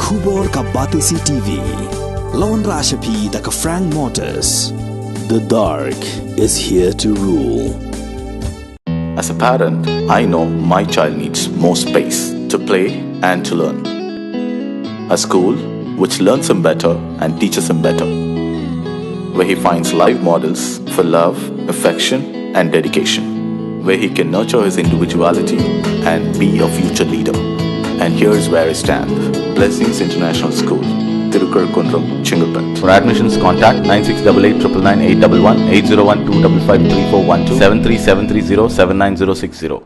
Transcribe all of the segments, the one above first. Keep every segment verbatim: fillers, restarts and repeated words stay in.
Khubor ka Batesi T V. Lawan Rashapi da ka Frank Motors. The dark is here to rule. As a parent, I know my child needs more space to play and to learn. A school which learns him better and teaches him better, where he finds live models for love, affection, and dedication, where he can nurture his individuality and be a future leader. And here's where I stand. Blessings International School, Tirukar Kundrum, Chengalpet. For admissions, contact nine six double eight triple nine eight double one, eight zero one two double five three four one two, seven three seven three zero seven nine zero six zero.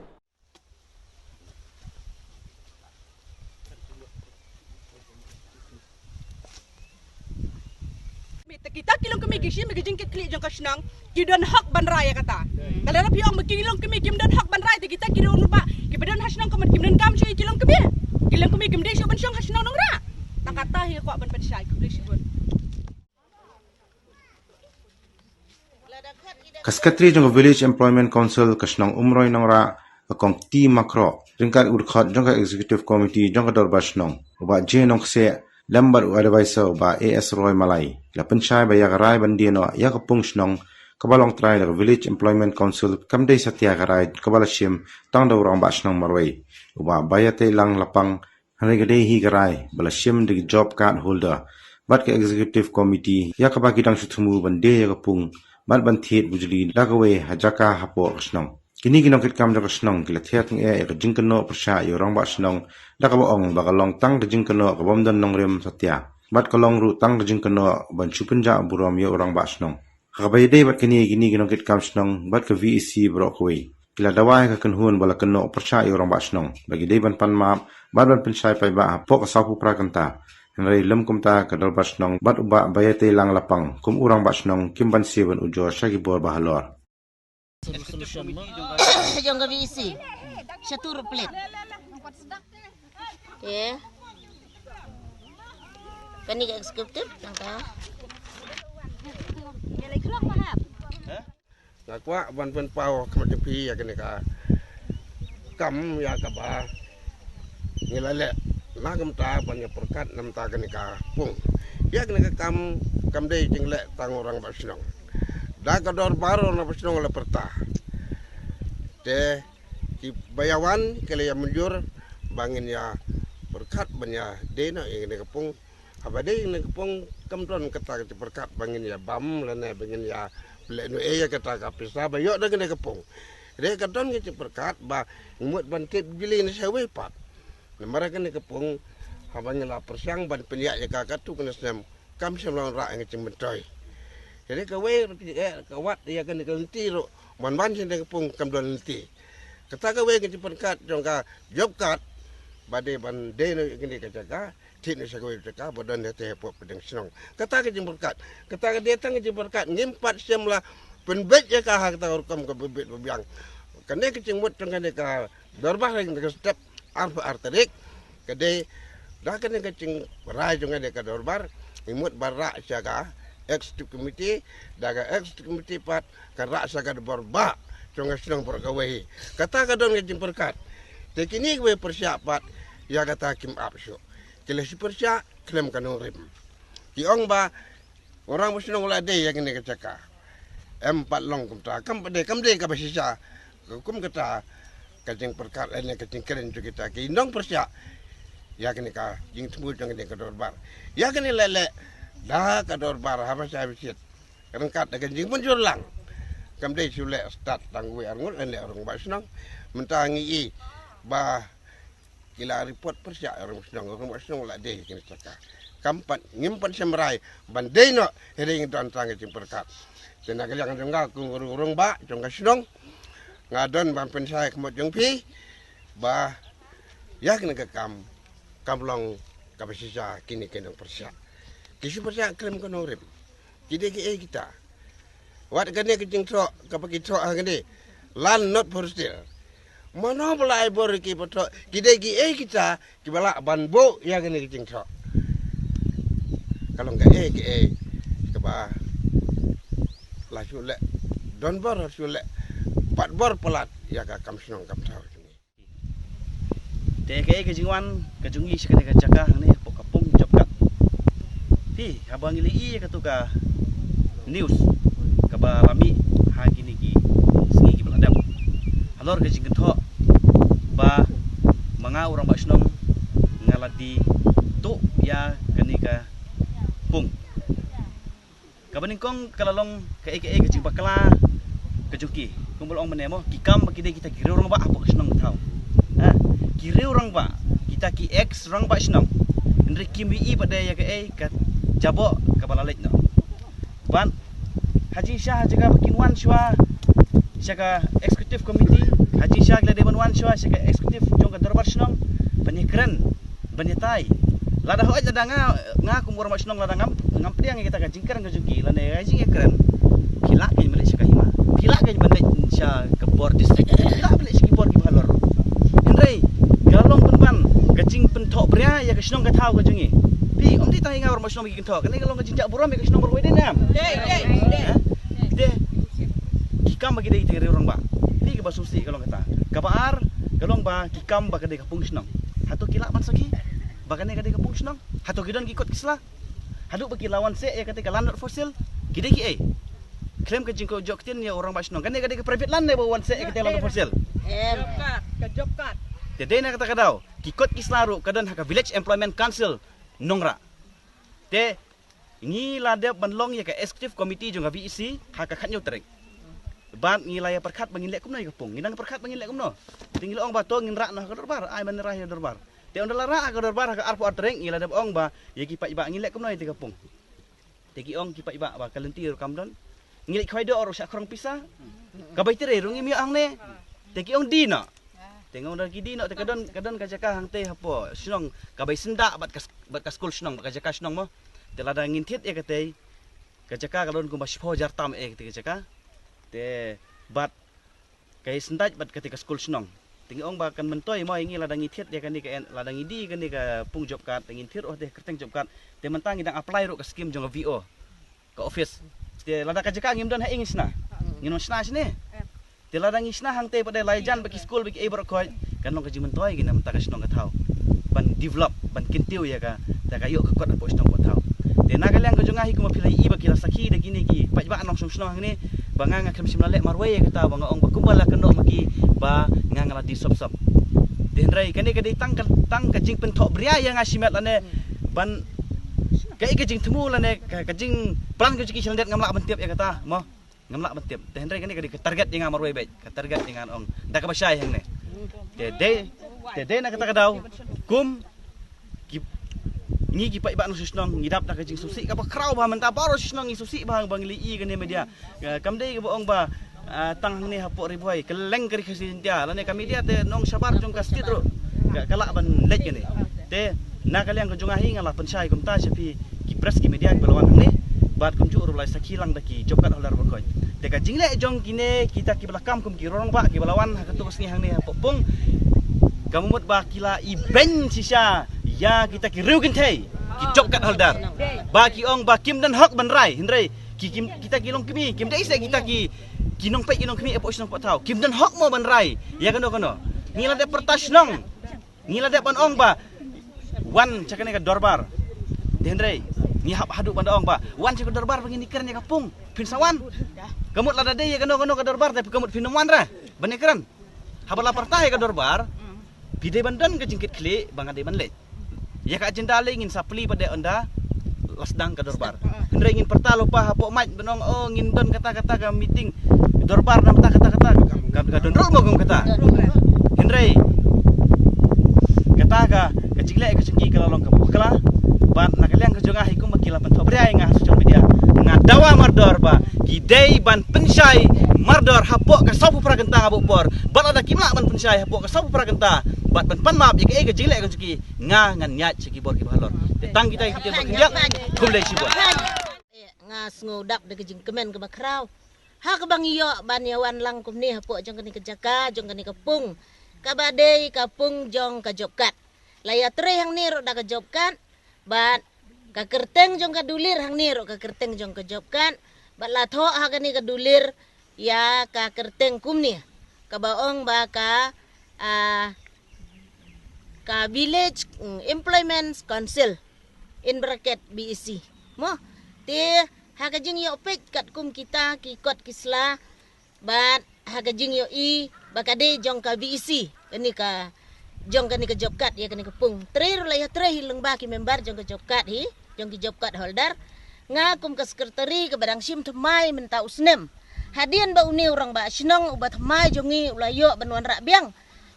Kita ki long kmie ki shim ki jingkitkhlieh jong ka shnong, ki don hok ban rai ïa kata. Ka lada phi ong ba ki long kmie kim don hok ban rai, te kita ki don ba ki ba don ha shnong ka mut kim don kam shuh ïa ki long kmie. Ki long kmie kim dei shuh ban shong ha shnong nongrah. Tang kata hi kwah ban pynshai, khublei shibun. Ka Secretary jong ka Village Employment Council ka shnong Umroi Nongrah, ka Kong T Makro, ryngkat u dkhot jong ka Executive Committee jong ka Dorbar Shnong, u Bah J Nongkseh, lem bad u Advisor u Bah A S Roy Malai, la pynshai ba ïa ka rai ban die noh ïa ka pung shnong kaba long trai da ka Village Employment Council kam dei satia ka rai kaba la shim tang da u Rangbah Shnong marwei, u Bah Baiateilang Lapang, hynrei ka dei hi ka rai ba la shim da ki job card holder bad ka Executive Committee, ïa kaba ki dang shu thmu ban die ïa ka pung bad ban thied bujli da kawei ha jaka hapoh ka shnong. Kine ki nongkitkam jong ka shnong ki la thied tyngeh ïa ka jingkynnoh pyrshah ïa u Rangbah Shnong, da kaba ong ba ka long tang ka jingkynnoh ka bym don nongrim satia, bad ka long ruh tang ka jingkynnoh ban shu pynjah burom ïa u Rangbah Shnong. Ha kaba ïadei bad kine, kine ki nongkitkam shnong bad ka V E C baroh kawei ki la dawa ïa ka kynhun ba la kynnoh pyrshah ïa u Rangbah Shnong ba ki dei ban pan map bad ban pynshai paidbah hapoh ka sawphew phra kynta. Hynrei lym kumta, ka Dorbar Shnong bad u Bah Baiateilang Lapang kum u Rangbah Shnong kim banse ban ujor sha ki bor ba halor. Jong ka V E C. Sha tu ruh plet. Te kane ka executive nangta. Nga kwah ban pynpaw ha khmat jong phi ïa kane ka kam ïa kaba ngi la leh na ka bynta ban ïa pyrkhat na ka bynta kane ka pung. Ïa kane ka kam kam dei jingleh tang u Rangbah Shnong. Da ka dorbar u Rangbah Shnong la pyrta. Te kiba ïa wan ki la ïa mynjur ba ngin ïa pyrkhat ban ïa die noh ïa kane ka pung. Haba die ïa kane ka pung kam don kata ka jingpyrkhat ba ngin ïa bam lane ba ngin ïa pynlehnohei ïa kata ka pisa ba ïoh da kane ka pung. Hynrei ka don ka jingpyrkhat ba ngi mut ban thied bujli na shawei pat. Namar kane ka pung, haba ngi la pyrshang ban pynïaid ïa ka katto katne snem, kam shym la wanrah ïa ka jingmyntoi. Hynrei kawei ruh ka, eh, ka wad ïa kane ka lynti ruh, ban wan sha kane ka pung kam don lynti. Kata kawei ka jingpyrkhat jong ka job card ba dei ban die noh ïa kane ka jaka, thied noh sha kawei ka jaka ba don ïa te hapoh pdeng shnong. Kata ka jingpyrkhat, kata ka dei tang ka jingpyrkhat, ngim pat shym la pynbeit ïa ka ha kata ka rukom kaba biang. Kane ka jingmut jong kane ka dorbar ha kane ka step arphew ar tarik, ka dei da kane ka jingrai jong kane ka dorbar, ngi mut ban rah sha ka executive committee, da ka executive committee pat kan rah sha ka dorbar jong ka shnong baroh kawei. Kata ka don ka jingpyrkhat. Te kine kiwei pyrshah pat ïa kata kim ap shuh. Ki la shu pyrshah khlem ka nongrim. Ki ong ba u Rangbah Shnong u la die ïa kane ka jaka. Em pat long kumta, kam pat dei, kam dei kaba shisha. Kum kata ka jingpyrkhat lane ka jingkren jong kita ki nongpyrshah ïa kane ka jingthmu jong kane ka dorbar. Ïa kane leh leh da ka dorbar haba shai ba shit, ryngkat da ka jingmynjur lang. Kam dei shu leh stad tang wei ar ngut lane u Rangbah Shnong. Mynta ngi i ba ki la report pyrshah ïa u Rangbah Shnong, u Rangbah Shnong u la die ïa kane ka jaka. Kam pat, ngim pat shym rai ban die noh, hynrei ngi don tang ka jingpyrkhat. Te na ka liang jong nga kum u rangbah jong ka shnong, nga don ban pynshai ha khmat jong phi ba ïa kane ka kam kam long kaba shisha kine ki nongpyrshah. Ki shu pyrshah khlem ka nongrim. Ki dei kiei kita? Wat kane ka jingthoh kaba ki thoh ha kane, land not for sale. Mano ba la ai bor ïa ki ba thoh? Ki dei kiei kita kiba lah ban buh ïa kane ka jingthoh? Ka long kaei kaei kaba la shu leh donbor, shu leh patbor palat ïa ka kam shnong kam thaw jong ngi. Te kaei ka jingwan ka jong ngi sha kane ka jaka hangne hapoh ka pung Phi, haba ngi la ïohi ïa katu ka news kaba la mih ha kine ki sngi kiba la dep, halor ka jingkynthoh ba ma nga u rangbah shnong nga la die tuh ïa kane ka pung. Kaba nyngkong ka la long kaei kaei ka jingbakla ka jong ki. Kumba la ong mynne mo, ki kam ba ki dei kita ki riew rangbah hapoh ka shnong ka thaw. Ha, ki riew rangbah, kita ki ex rangbah shnong. Hynrei kim ïohi pat de ïa kaei ka jaboh kaba la leit noh. Bad ha jingshisha ha jaka ba kin wan shuwa sha ka executive committee, ha jingshisha ki la dei ban wan shuwa sha ka executive jong ka dorbar shnong ban ïakren, ban ïatai. Lada hooid, lada nga, nga kum u rangbah shnong, lada ngam, ngam pdiang ïa kata ka jingkren ka jong ki lane ka jingïakren, phi lah kein ban leit sha ka hima, phi lah kein ban leit sha ka bor district, phi lah ban leit sha ki bor kiba halor. Hynrei ka long pynban ka jingpynthohbria ïa ka shnong ka thaw ka jong ngi. Phi, ym dei tang ïa nga u rangbah shnong ba ki kynthoh, kane ka long ka jingjah burom ïa ka shnong baroh kawei, dei ne em? Dei, dei, dei. Dei. Ki kam ba ki dei kita ki riew rangbah. Phi, kaba sngewsih ka long kata. Kaba ar ka long ba ki kam ba ka dei ka pung shnong. Hato ki lah ban sakhi ba kane ka dei ka pung shnong? Hato ki don ki kot ki sla? Haduh ba ki la wan seh ïa kata ka land not for sale, ki dei kiei? Khlem ka jingkoit jok ktien ïa u rangbah shnong, kane ka dei ka private land ne ba wan seh ïa kata ka land not for sale? Em. Ka job card, ka job card. Te dei na kata ka daw ki kot ki sla ruh ka don ha ka Village Employment Council Nongrah. Te ngi la dep ban long ïa ka executive committee jong ka V E C ha ka khathynñiew tarik. Bad ngi la ïa pyrkhat ba ngin leh kumno ïa ka pung. Ngi dang pyrkhat ba ngin leh kumno. Te ngi la ong ba to ngin rah noh ha ka dorbar, ai ban rah ïa ka dorbar. Te ynda la rah ha ka dorbar ha ka arphew ar tarik, ngi la dep ong ba ïa ki paidbah ngin leh kumno ïa kata ka pung. Te ki ong ki paidbah ba ka lynti ruh kam don. Ngi leit khwai doh ruh shah khrong pisa. Ka bai trei ruh ngim ïoh hangne. Te ki ong die noh. Te nga ong da ki die noh, te ka don, ka don ka jaka hangtei hapoh shnong kaba ïasyndah bad ka, bad ka skul shnong, bad ka jaka shnong mo. Te lada ngin thied ïa katei ka jaka ka don kumba shiphew hajar tam eh katei ka jaka. Te bad ka ïasyndah bad katei ka skul shnong. Te ngi ong ba kan myntoi mo ïa ngi lada ngi thied ïa kane ka en, lada ngi die kane ka pung job card, te ngin thied ruh ha kyrteng job card. Te mynta ngi dang apply ruh ka skim jong ka V O, ka office. Te lada ka jaka ngim don, ha ïing ngin shna? Ngin wan shna shane. Te lada ngi shna hangtei pat de, la jan bad ki skul bad kiei baroh khoit, kan long ka jingmyntoi ïa ngi na bynta ka shnong ka thaw ban develop, ban kyntiew ïa ka, ta ka ïoh ka kot hapoh shnong hapoh thaw. Te na ka liang ka jong nga hi, kumba phi la ïohi ba ki la sakhi da kine ki paidbah nongshong shnong hangne, ba nga nga khlem shym la leh marwei ïa kata, ba nga ong ba kumba la kynnoh ma ki ba nga nga la die sop sop. Te hynrei kane ka dei tang ka, tang ka jingpynthohbria ïa nga shimet lane ban kaei ka jingthmu lane ka, ka jingplan ka jong ki sha lyndet, ngam lah ban tip ïa kata mo. Ngam lah ban tip. Te hynrei kane ka dei ka target ïa nga marwei beit, ka target ïa nga, ong da kaba shai hangne. Te dei, te dei na kata ka daw kum ki, ngi ki paidbah nongshong shnong ngi dap da ka jingsngewsih kaba khraw bha mynta, baroh shi shnong ngi sngewsih bha ba ngi la ïohi kane media. Ka, kam dei kaba ong ba, ah, tang hangne hapoh Ri Bhoi, kylleng ka Ri Khasi Jaiñtia lane ka media te nong shabar jong ka state ruh ka, ka lah ban leit kane. Te na ka liang ka jong nga hi, nga la pynshai kumta sha phi ki press ki media kiba la wan hangne, bad kumjuh ruh la sakhi lang da ki job card holder baroh khoit. Te ka jingleh jong kine kita kiba la kam kum ki rangbah kiba la wan ha kato ka sngi hangne hapoh pung, ka mut ba ki la ibeiñ shisha ïa kita ki riew kynthei ki job card holder, ba ki ong ba kim don hok ban rai. Hynrei ki, kim, kita ki longkmie, kim dei seh kita ki, ki nongpeit ki nongkmie hapoh shnong hapoh thaw, kim don hok mo ban rai ïa kano kano. Ngi la dep pyrta shnong, ngi la dep ban ong ba wan sha kane ka dorbar. Te hynrei ngi hap haduh ban da ong ba wan sha ka dorbar ba ngin ïakren ïa ka pung, phin sa wan? Ka mut lada dei ïa kano kano ka dorbar, te ka mut phin ym wan re ban ïakren? Haba la pyrta ïa ka dorbar, phi dei ban don ka jingkitkhlieh ba nga dei ban leit. Ïa ka agenda lei ngin sa plie pat de ynda la sdang ka dorbar. Hynrei ngin pyrta lypa hapoh mic ban ong, oh, ngin don kata kata ka meeting dorbar na mynta kata kata. Ka, ka don ruh mo kum kata. Hynrei kata ka, ka jingleh ka jong ki ka la long kaba bakla. Bad na ka liang ka jong nga hi, kumba ki la pynthok bria ïa nga ha social media, nga dawa mardor ba ki dei ban pynshai mardor hapoh ka sawphew phra kynta nga buh por. Bad lada kim lah ban pynshai hapoh ka sawphew phra kynta bad ban pan map ïa kaei ka jingleh ka jong ki, nga ngan ïaid sha ki bor kiba halor. Te tang kita ki ktien ba khyndiat, khublei shibun. Nga sngew dap da ka jingkmen kaba khraw ha kaba ngi ïoh ban ïa wan lang kumne hapoh jong kane ka jaka, jong kane ka pung kaba dei ka pung jong ka job card. La ïatrei hangne ruh da ka job card, bad ka kyrteng jong ka dulir hangne ruh ka kyrteng jong ka job card, bad la thoh ha kane ka dulir ïa ka kyrteng kumne, kaba ong ba ka, ah, ka Village, mm, Employment Council, in bracket V E C. Mo, te ha ka jingïoh peit katkum kita ki kot ki sla, bad ha ka jingïohi ba ka dei jong ka V E C, kane ka jong kane ka job card ïa kane ka pung. Trei ruh la ïa trei hi lyngba ki member jong ka job card hi, jong ki job card holder. Nga kum ka secretary kaba dang shim thymmai mynta u snem. Hadien ba une u rangbah shnong uba thymmai jong ngi u la ïoh ban wanrah biang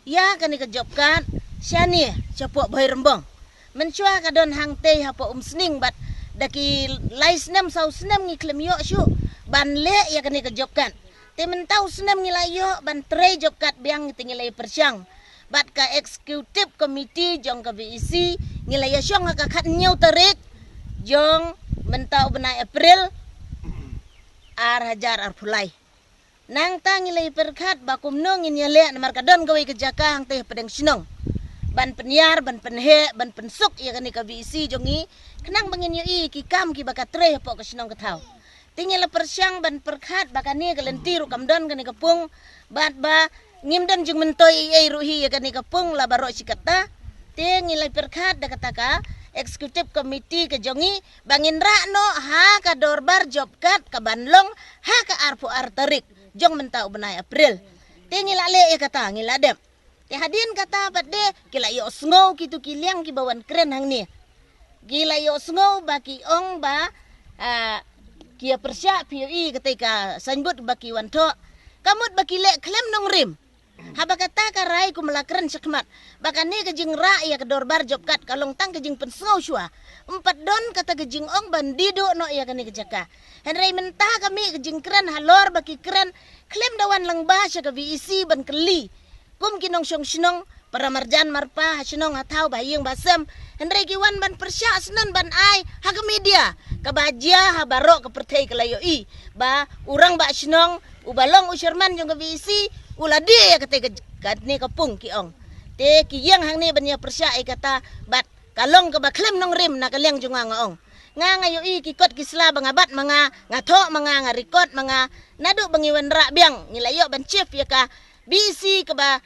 ïa kane ka job card shane shapoh Bhoirymbong. Mynshuwa ka don hangtei hapoh Umsning bad da ki lai snem saw snem ngi khlem ïoh shuh ban leh ïa kane ka job card. Te mynta u snem ngi la ïoh ban trei job card biang, te ngi la ïa pyrshang bad ka executive committee jong ka V E C, ngi la ïa shong ha ka khathynñiew tarik jong mynta u bnai April ar hajar arphew lai. Nangta ngi la ïa pyrkhat ba kumno ngin ïa leh namar ka don kawei ka jaka hangtei hapdeng shnong ban pynïar, ban pynheh, ban pynsuk ïa kane ka V E C jong ngi, khnang ba ngin ïohi ki kam kiba ka trei hapoh ka shnong ka thaw. Te ngi la pyrshang ban pyrkhat ba kane ka lynti ruh kam don kane ka pung, bad ba ngim don jingmyntoi ei ei ruh hi ïa kane ka pung la baroh shi katta. Te ngi la pyrkhat da kata ka executive committee ka jong ngi ba ngin rah noh ha ka dorbar job card kaban long ha ka arphew ar tarik jong mynta u bnai April. Te ngi la leh ïa kata, ngi la dep. Te hadien kata pat de ki la ïohsngew kitu ki liang kiba wan kren hangne. Ki la ïohsngew ba ki ong ba, ah, ki ïa pyrshah, phi ïohi katei ka signboard ba ki wan thoh. Ka mut ba ki leh khlem nongrim. Haba kata ka rai kum la kren shakhmat ba kane ka jingrah ïa ka dorbar job card ka long tang ka jingpynsngew shuwa. Ym pat don kata ka jingong ban die duh noh ïa kane ka jaka. Hynrei mynta ka mih ka jingkren halor ba ki kren khlem da wan lyngba sha ka V E C ban kylli. Kum ki nongshong shnong, para marjan marpa, ha shnong ha thaw, ba ha ïing ba ha sem. Hynrei ki wan ban pyrshah shnong ban ai ha ka media, kaba jia ha baroh ka pyrthei ka la ïohi ba u rangbah shnong uba long u chairman jong ka V E C u la die ïa katei ka, kane ka pung, ki ong. Te ki ïeng hangne ban ïa pyrshah ïa kata bad ka long kaba khlem nongrim na ka liang jong nga, nga ong. Nga, nga ïohi ki kot ki sla ba nga bat ma nga, nga thoh ma nga, nga record ma nga. Naduh ba ngi wanrah biang ngi la ïoh ban shift ïa ka V E C kaba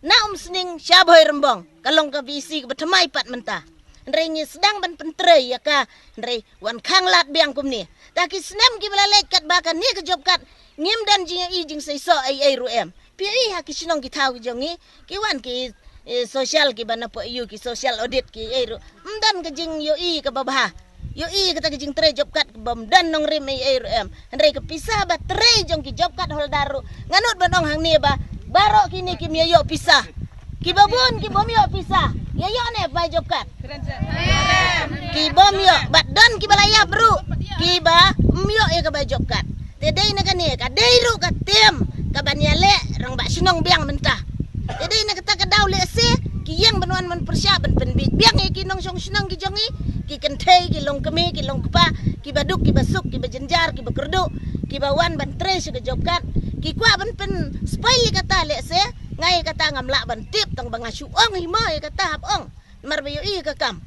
na Umsning sha Bhoirymbong, ka long ka V E C kaba thymmai pat mynta. Hynrei ngi sdang ban pyntrei ïa ka, hynrei wan khanglad biang kumne. Ta ki snem kiba la leit katba kane ka job card ngim don jingïohi jingseisoh ei ei ruh em. Phi ïohi ha ki shnong ki thaw ki jong ngi, ki wan ki, eh, social kiba na poi ïu ki social audit ki ei ruh. Ym don ka jingïohi kaba bha. Ïohi kata ka jingtrei job card kaba ym don nongrim ei ei ruh em. Hynrei ka pisa ba trei jong ki job card holder ruh, nga nud ban ong hangne ba baroh kine kim ïa ïoh pisa. Kiba bun ki bym ïoh pisa. Ïa ïoh ne bai job card? Ki bym ïoh, bad don kiba la ïap ruh kiba ym ïoh ïa ka bai job card. Te dei na kane ka dei ruh ka tem kaban ïaleh rangbah shnong biang mynta. Te dei na kata ka daw lehse ki ïeng ban wan ban pyrshah ban pynbiej biang ïa ki nongshong shnong ki jong ngi, ki kynthei, ki longkmie, ki longkpa, kiba duk, kiba suk, kiba jynjar, kiba kyrduh, kiba wan ban trei sha ka job card. Ki kwah ban pynspoil ïa kata lehse, nga ïa kata ngam lah ban tip tang ba nga shu ong hi mo ïa kata hap ong. Namar ba ïohi ka kam.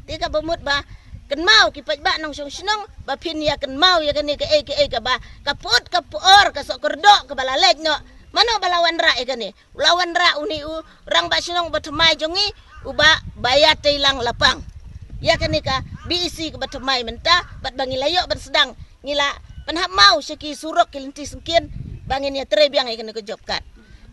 Te kaba mut ba kynmaw ki paidbah nongshong shnong ba phin ïa kynmaw ïa kane kaei kaei kaba ka put ka por ka soh kyrdoh kaba la leit noh. Mano ba la wanrah ïa kane? U la wanrah une u rangbah shnong ba thymmai jong ngi, uba Baiateilang Lapang. Ïa kane ka V E C kaba thymmai mynta bad ba ngi la ïoh ban sdang, ngi la pynhap maw sha ki surok ki lynti syngkien ba ngin ïa trei biang ïa kane ka job card.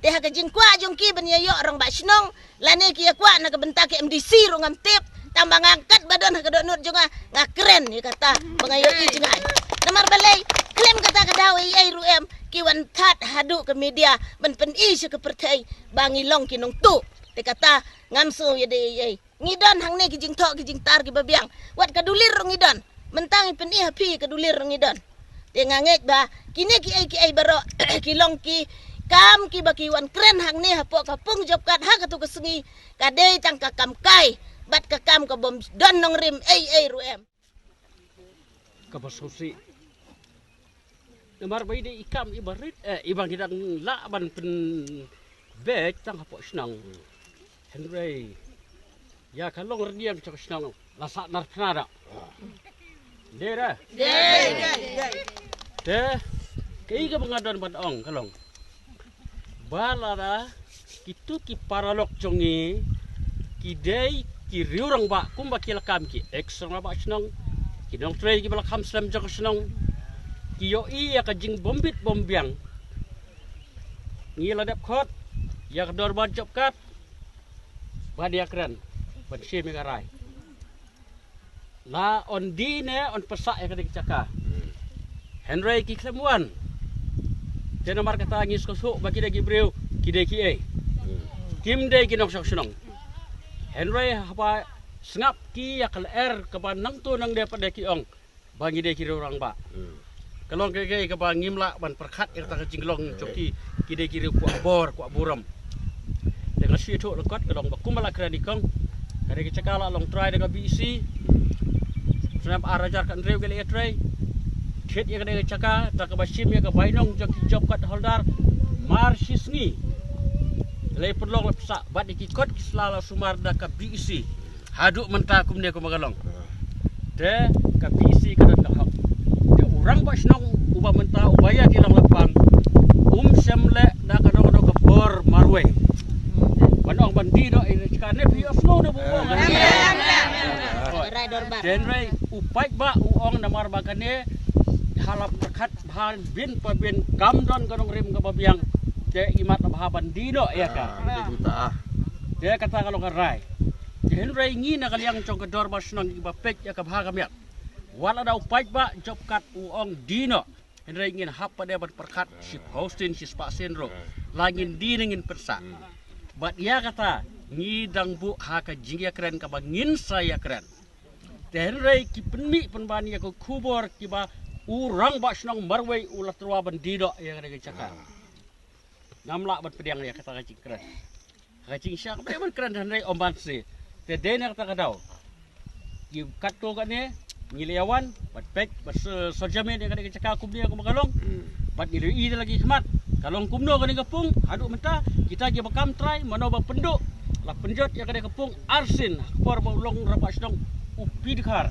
Te ha ka jingkwah jong ki ban ïa ïoh rangbah shnong lane ki ïa kwah na ka bynta ka M D C ruh ngam tip, tang ba nga kat ba don ha ka dohnud jong nga, nga kren ïa kata ba nga ïohi jngai. Namar balei? Khlem kata ka daw ei ei ruh em, ki wan thad haduh ka media ban pyni sha ka pyrthei ba ngi long ki nongtuh. Te kata ngam sngew ïa dei ei ei. Ngi don hangne ki jingthoh ki jingtar kiba biang. Wat ka dulir ruh ngi don. Mynta ngi pyni ha phi ka dulir ruh ngi don. Te nga ngeit ba kine kiei kiei baroh ki long ki kam kiba ki wan kren hangne hapoh ka pung job card ha katu ka sngi, ka dei tang ka kam kai bad ka kam ka bym don nongrim ei ei ruh em. Kaba sngewsih. Namar ba i dei i kam iba rit, eh, iba ngi dang lah ban pynbeit tang hapoh shnong. Hynrei ïa ka long rynïeng jong ka shnong la sah nar phna da. Dei da? Dei. Te kaei kaba nga don ban ong ka long ba lada kitu ki paralok jong ngi ki dei ki riew rangbah kumba ki la kam ki ex rangbah shnong, Ki nongtrei kiba la kham slem jong ka shnong ki ïohi ïa ka jingbym bit bym biang. Ngi la dep khot ïa ka dorbar job card ban ïakren ban shim ïa ka rai. La yn die ne yn pyrshah ïa kane ka jaka. Hynrei ki khlem wan. Te namar kata ngi sngewthuh ba ki dei ki briew, ki dei kiei. Kim dei ki nongshong shnong. Hynrei haba sngap ki ïa ka lyer kaba nangto nangne pat de ki ong ba ngi dei ki riew rangbah. Ka long kaei kaei kaba ngim lah ban pyrkhat ïa kata ka jinglong jong ki, ki dei ki riew kwah bor kwah burom. Te nga shu ïathuh lyngkot ka long ba kumba la kren i kong, kane ka jaka la long trai da ka B E C. Snem ar hajar khathynriew ki la ïatrei. Thied ïa kane ka jaka da kaba shim ïa ka bainong jong ki job card holder mar shi sngi. La pynlong la pyrshah bad ïa ki kot ki sla la sumar da ka B E C. Haduh mynta kumne kumba ka long. Te ka B E C ka don ka hok. Te u rangbah shnong uba mynta uba ïa ki long lapang um shym leh da kano kano ka por marwei. Ban ong ban die noh ïa ka ne phi ong sngewbha ne ba u ong. Rai dorbar. Te hynrei u paidbah u ong namar ba kane ha la pyrkhat bha bin pa bin kam don ka nongrim kaba biang. Te imat bha ban die noh ïa ka. Ah, die buta. Te kata ka long ka rai. Te hynrei ngi na ka liang jong ka dorbar shnong ngi ba peit ïa ka bha ka miat. Wat la da u paidbah job card u ong die noh. Hynrei ngin hap pat de ban pyrkhat shiphew sien shispah sien ruh. La ngin die ne ngin pyrshah. Bad ïa kata ngi dang buh ha ka jingïakren kaba ngin sa ïakren. Te hynrei ki pynmih pynban ïa ka khubor kiba u rangbah shnong marwei u la tyrwa ban die noh ïa kane ka jaka. Ngam lah ban pdiang ïa kata ka jingkren. Ka jingshah ka ban kren hynrei ym ban se. Te dei na kata ka daw. Ki katto katne ngi la ïa wan bad peit bad sa, sa jamin ïa kane ka jaka kumne kumba ka long. Bad ngi la ïohi da la ki khmat ka long kumno kane ka pung haduh mynta kita kiba kam trai mano ba pynduh la pynjot ïa kane ka pung arsien ha ka por ba u long rangbah shnong u P. Dkhar.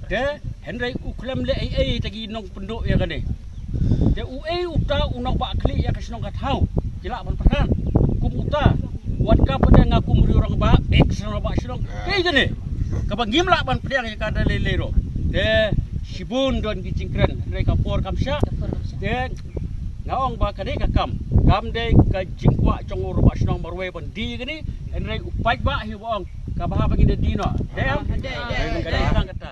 Te hynrei u khlem leh ei ei te ki nongpynduh ïa kane. Te uei uta u nongbah khlieh ïa ka shnong ka thaw ki lah ban pyrkhat kum uta. Wat ka pat de nga kum u riew rangbah, ex rangbah shnong. Kaei kane kaba ngim lah ban pdiang ïa ka da lei lei ruh. Te shibun don ki jingkren hynrei ka por kam shah. Te nga ong ba kane ka kam kam dei ka jingkwah jong u rangbah shnong marwei ban die kane. Hynrei u paidbah hi ba ong ka bha ba ngin da die noh. Te em? Ka dei tang kata.